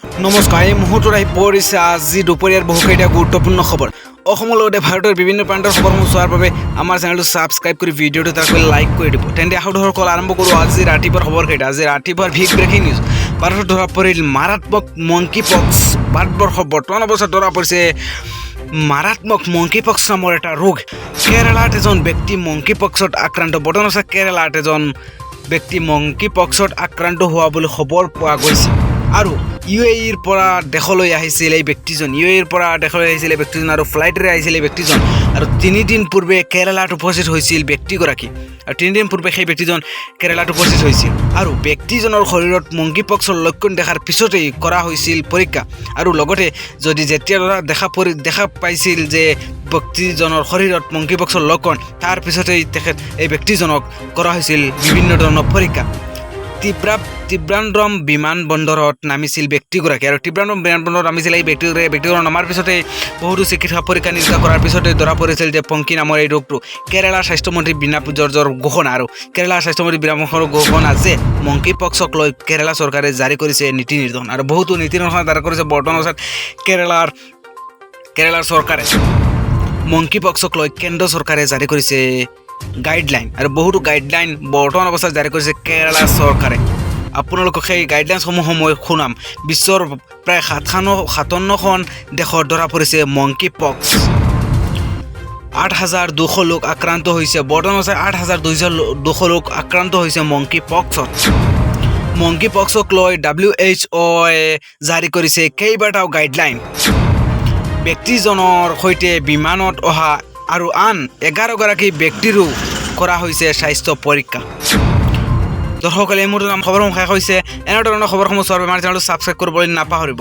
নমস্কাৰ, এই মুহূৰ্তত আহি পৰিছে আজি দুপৰীয়াৰ বহুকেইটা গুৰুত্বপূৰ্ণ খবৰ। অসমৰ লগতে ভাৰতৰ বিভিন্ন প্ৰান্তৰ খবৰসমূহ চোৱাৰ বাবে আমাৰ চেনেলটো ছাবস্ক্ৰাইব কৰি ভিডিঅ'টো তাৰকৈ লাইক কৰি দিব। তেন্তে আহক দৰ্শকসকল, আৰম্ভ কৰোঁ আজি ৰাতিপুৱাৰ খবৰকেইটা। আজি ৰাতিপুৱাৰ বিগ ব্ৰেকিং নিউজ: ভাৰতত ধৰা পৰিল মাৰাত্মক মংকি পক্স। ভাৰতবৰ্ষ বৰ্তমান অৱস্থাত ধৰা পৰিছে মাৰাত্মক মংকি পক্স নামৰ এটা ৰোগ। কেৰালাত এজন ব্যক্তি মংকি পক্সত আক্ৰান্ত। বৰ্তমান অৱস্থাত কেৰালাত এজন ব্যক্তি মংকি পক্সত আক্ৰান্ত হোৱা বুলি খবৰ পোৱা গৈছে আৰু ইউ এ ইৰ পৰা দেশলৈ আহিছিল এই ব্যক্তিজন। ইউ এ ইৰ পৰা দেশলৈ আহিছিল এই ব্যক্তিজন আৰু ফ্লাইটেৰে আহিছিল এই ব্যক্তিজন আৰু 3 দিন পূৰ্বে কেৰালাত উপস্থিত হৈছিল ব্যক্তিগৰাকী আৰু 3 দিন পূৰ্বে সেই ব্যক্তিজন কেৰালাত উপস্থিত হৈছিল আৰু ব্যক্তিজনৰ শৰীৰত মংকি পক্সৰ লক্ষণ দেখাৰ পিছতেই কৰা হৈছিল পৰীক্ষা। আৰু লগতে যদি যেতিয়া ধৰা দেখা পাইছিল যে ব্যক্তিজনৰ শৰীৰত মংকি পক্সৰ লক্ষণ, তাৰ পিছতেই তেখেত এই ব্যক্তিজনক কৰা হৈছিল বিভিন্ন ধৰণৰ পৰীক্ষা। ত্ৰিবান্দ্ৰম বিমান বন্দৰত নামিছিল ব্যক্তিগৰাকী আৰু ত্ৰিবান্দ্ৰম বিমান বন্দৰত নামিছিল এই ব্যক্তিগৰাকী। ব্যক্তিগৰাকী নমাৰ পিছতেই বহুতো চিকিৎসা পৰীক্ষা নিৰীক্ষা কৰাৰ পিছতেই ধৰা পৰিছিল যে পংকি নামৰ এই ৰোগটো। কেৰালাৰ স্বাস্থ্যমন্ত্ৰী বীণা জৰ্জৰ ঘোষণা আৰু কেৰালাৰ স্বাস্থ্যমন্ত্ৰী বীণা জৰ্জৰ ঘোষণা যে মংকি পক্সক লৈ কেৰালা চৰকাৰে জাৰি কৰিছে নীতি নিৰ্দেশনা আৰু বহুতো নীতি নিৰ্দেশনা জাৰি কৰিছে বৰ্তমান অৱস্থাত কেৰালাৰ চৰকাৰে। মংকি পক্সক লৈ কেন্দ্ৰ চৰকাৰে জাৰি কৰিছে গাইডলাইন আৰু বহুতো গাইডলাইন বৰ্তমান অৱস্থাত জাৰি কৰিছে কেৰালা চৰকাৰে। আপোনালোকক সেই গাইডলাইনসমূহ মই শুনাম। বিশ্বৰ প্ৰায় 57খন দেশত ধৰা পৰিছে মংকি পক্স। 8200 লোক আক্ৰান্ত হৈছে। বৰ্তমান অৱস্থাত 8200 লোক আক্ৰান্ত হৈছে মংকি পক্সত। মংকি পক্সক লৈ ডাব্লিউ এইচ অ'য়ে জাৰি কৰিছে কেইবাটাও গাইডলাইন। ব্যক্তিজনৰ সৈতে বিমানত অহা আৰু আন 11গৰাকী ব্যক্তিৰো কৰা হৈছে স্বাস্থ্য পৰীক্ষা। দৰ্শকসকলে, এই মুহূৰ্তত আমাৰ খবৰসমূহ শেষ হৈছে। এনেধৰণৰ খবৰসমূহ চোৱাৰ বাবে আমাৰ চেনেলটো ছাবস্ক্ৰাইব কৰিবলৈ নাপাহৰিব।